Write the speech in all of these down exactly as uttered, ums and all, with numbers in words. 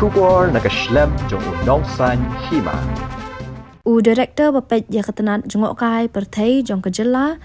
Khubor na ka shlem jong u nongsaiñ hima. U Director ba peit ïa ka tnat jngohkai pyrthei jong ka jylla,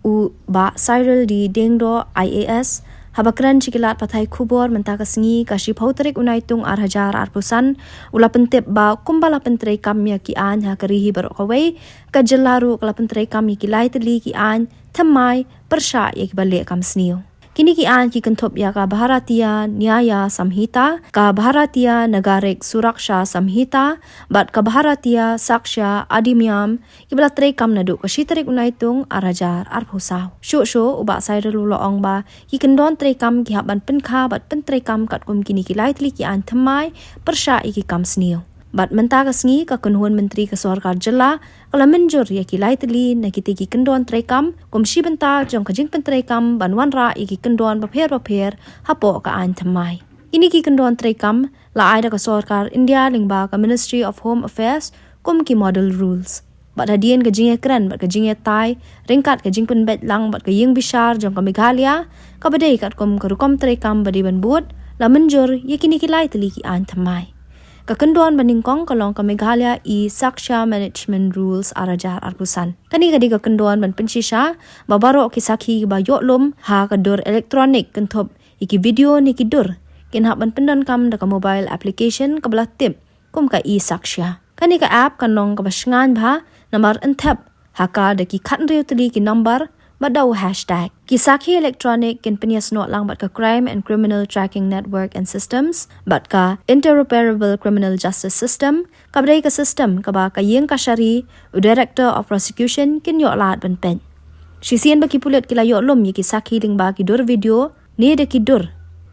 u Bah Cyril D Diengdoh, I A S, haba kren sha ki lad pathai khubor mynta ka sngi, ka shiphew tarik u Naitung ar hajar arphew san, u la pyntip ba kumba la pyntreikam ïa ki aiñ ha ka ri hi baroh kawei, ka jylla ruh ka la pyntreikam ïa ki lai tylli ki aiñ thymmai pyrshah ïa kiba leh kam sniew. Kine ki aiñ ki kynthup ïa ka Bharatiya Nyaya Samhita, ka Bharatiya Nagarik Suraksha Samhita, bad ka Bharatiya Sakshya Adhiniyam, kiba la treikam naduh ka shi tarik u Naitung ar hajar arphew saw. Shuh shuh u Bah Cyril u la ong ba ki kyndon treikam ki hap ban pynkha bad pyntreikam katkum kine ki lai tylli ki aiñ thymmai pyrshah ïa ki kam sniew. Bad mynta ka sngi ka kynhun myntri ka sorkar jylla ka la mynjur ïa ki lai tylli na kitei ki kyndon treikam kum shi bynta jong ka jingpyntreikam ban wanrah ïa ki kyndon bapher bapher hapoh ka aiñ thymmai. Kine ki kyndon treikam la ai da ka sorkar India lyngba ka Ministry of Home Affairs kum ki model rules. Bad hadien ka jingïakren bad ka jingïatai ryngkat ka jingpynbeit lang bad ka ïing bishar jong ka Meghalaya, kaba dei katkum ka rukom treikam ba dei ban bud, la mynjur ïa kine ki lai tylli ki aiñ thymmai. Ka kyndon ba nyngkong ka long ka Meghalaya e-Sakshya Management Rules ar hajar arphew san. Kane ka dei ka kyndon ban pynshisha ba baroh ki sakhi ba ïoh lum ha ka dur electronic, kynthup ïa ki video ne ki dur, kin hap ban pyndonkam da ka mobile application kaba la tip kum ka e-Sakshya. Kane ka app kan long kaba shngaiñ bha namar yn thep ha ka da ki khathynriew tylli ki number bad da u hashtag. Ki sakhi electronic kin pynïasnoh lang bad ka Crime and Criminal Tracking Network and Systems bad ka Interoperable Criminal Justice System, kaba dei ka system kaba ka ïing kashari, u Director of Prosecution kin ïoh lad ban peit. Shisien ba ki pulit ki la ïoh lum ïa ki sakhi lyngba ki dur video ne da ki dur,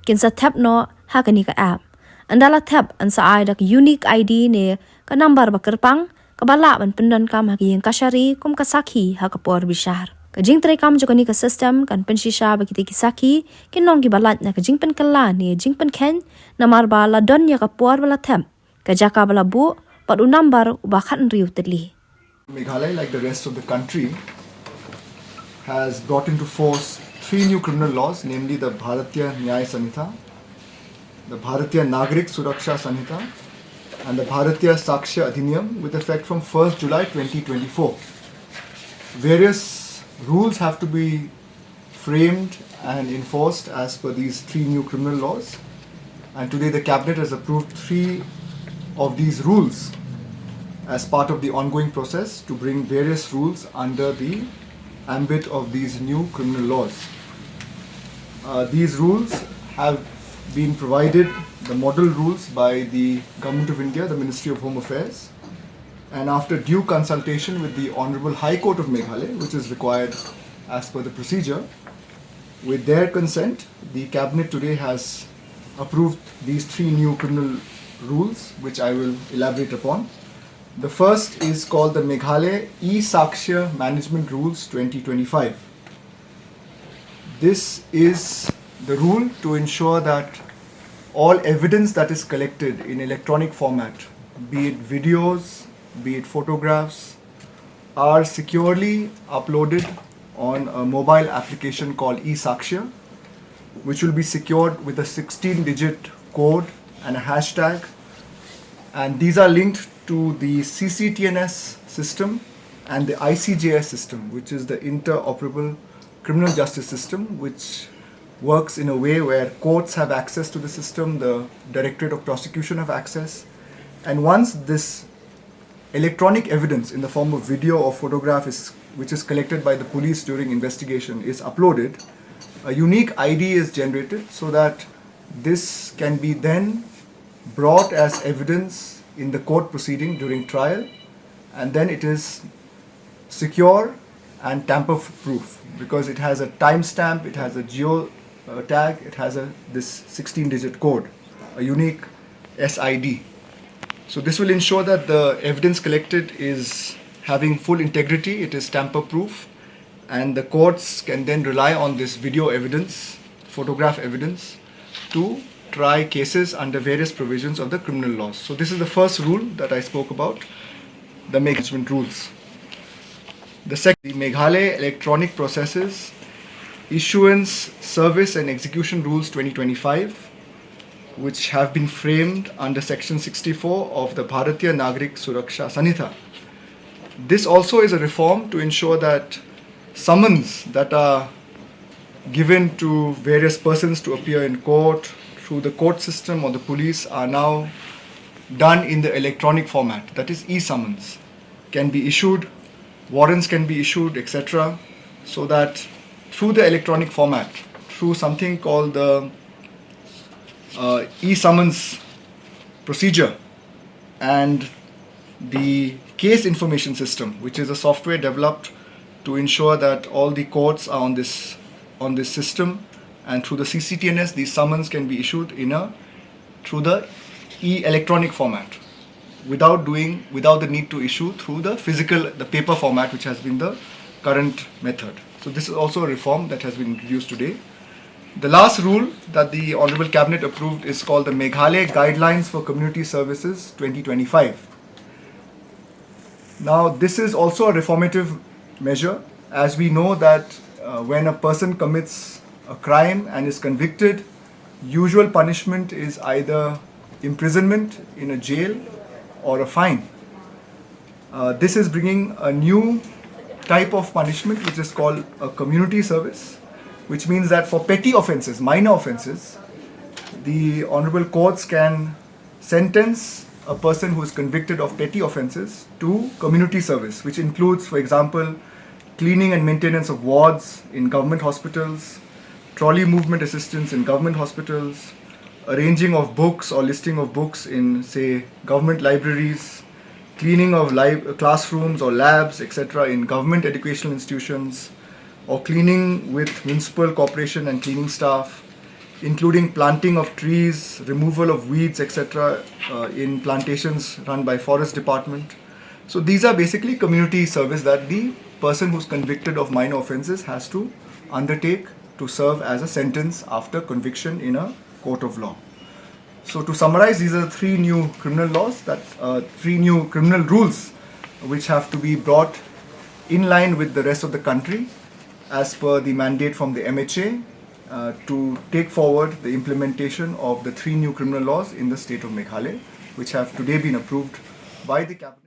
kin sa thep noh ha kane ka app. Ynda la thep, yn sa ai da ka unique I D ne ka number ba kyrpang kaba lah ban pyndonkam ha ka ïing kashari kum ka sakhi ha ka por bishar. Ka jingtreikam jong kane ka system kan pynshisha ba kitei ki sakhi kin long kiba lait na ka jingpynkylla ne jingpynkheiñ namar ba la don ïa ka por ba la thep, ka jaka ba la buh bad u number uba khathynriew tylli. Meghalaya, like the rest of the country, has brought into force three new criminal laws, namely the Bharatiya Nyay Sanhita, the Bharatiya Nagarik Suraksha Sanhita, and the Bharatiya Sakshya Adhiniyam, with effect from first July twenty twenty-four. Various rules have to be framed and enforced as per these three new criminal laws. And today the cabinet has approved three of these rules as part of the ongoing process to bring various rules under the ambit of these new criminal laws. Uh, these rules have been provided, the model rules, by the Government of India, the Ministry of Home Affairs, and after due consultation with the Honorable High Court of Meghalaya, which is required as per the procedure, with their consent, the cabinet today has approved these three new criminal rules, which I will elaborate upon. The first is called the Meghalaya e-Sakshya Management Rules twenty twenty-five. This is the rule to ensure that all evidence that is collected in electronic format, be it videos, be it photographs, are securely uploaded on a mobile application called eSakshya, which will be secured with a sixteen digit code and a hashtag. And these are linked to the C C T N S system and the I C J S system, which is the Interoperable Criminal Justice System, which works in a way where courts have access to the system, the Directorate of Prosecution have access. And once this electronic evidence in the form of video or photograph is, which is collected by the police during investigation, is uploaded, a unique I D is generated so that this can be then brought as evidence in the court proceeding during trial, and then it is secure and tamper proof because it has a timestamp, it has a geo uh, tag, it has a this sixteen digit code, a unique S I D. So this will ensure that the evidence collected is having full integrity, it is tamper proof, and the courts can then rely on this video evidence, photograph evidence, to try cases under various provisions of the criminal laws. So this is the first rule that I spoke about, the management rules. The second, the Meghalaya Electronic Processes Issuance, Service and Execution Rules twenty twenty-five. which have been framed under Section sixty-four of the Bharatiya Nagarik Suraksha Sanhita. This also is a reform to ensure that summons that are given to various persons to appear in court through the court system or the police are now done in the electronic format, that is e-summons can be issued, warrants can be issued, et cetera. So that through the electronic format, through something called the uh, e-summons procedure and the case information system, which is a software developed to ensure that all the courts are on this on this system, and through the C C T N S, these summons can be issued in a through the e-electronic format without doing without the need to issue through the physical, the paper format, which has been the current method. So this is also a reform that has been introduced today. The last rule that the Honorable Cabinet approved is called the Meghalaya Guidelines for Community Services twenty twenty-five. Now, this is also a reformative measure, as we know that uh, when a person commits a crime and is convicted, usual punishment is either imprisonment in a jail or a fine. Uh, this is bringing a new type of punishment, which is called a community service, which means that for petty offenses, minor offenses, the honorable courts can sentence a person who is convicted of petty offenses to community service, which includes, for example, cleaning and maintenance of wards in government hospitals, trolley movement assistance in government hospitals, arranging of books or listing of books in, say, government libraries, cleaning of li- classrooms or labs, et cetera, in government educational institutions, or cleaning with municipal corporation and cleaning staff, including planting of trees, removal of weeds, et cetera, uh, in plantations run by Forest Department. So these are basically community service that the person who's convicted of minor offenses has to undertake to serve as a sentence after conviction in a court of law. So to summarize, these are three new criminal laws that uh, three new criminal rules which have to be brought in line with the rest of the country as per the mandate from the M H A uh, to take forward the implementation of the three new criminal laws in the state of Meghalaya, which have today been approved by the cabinet.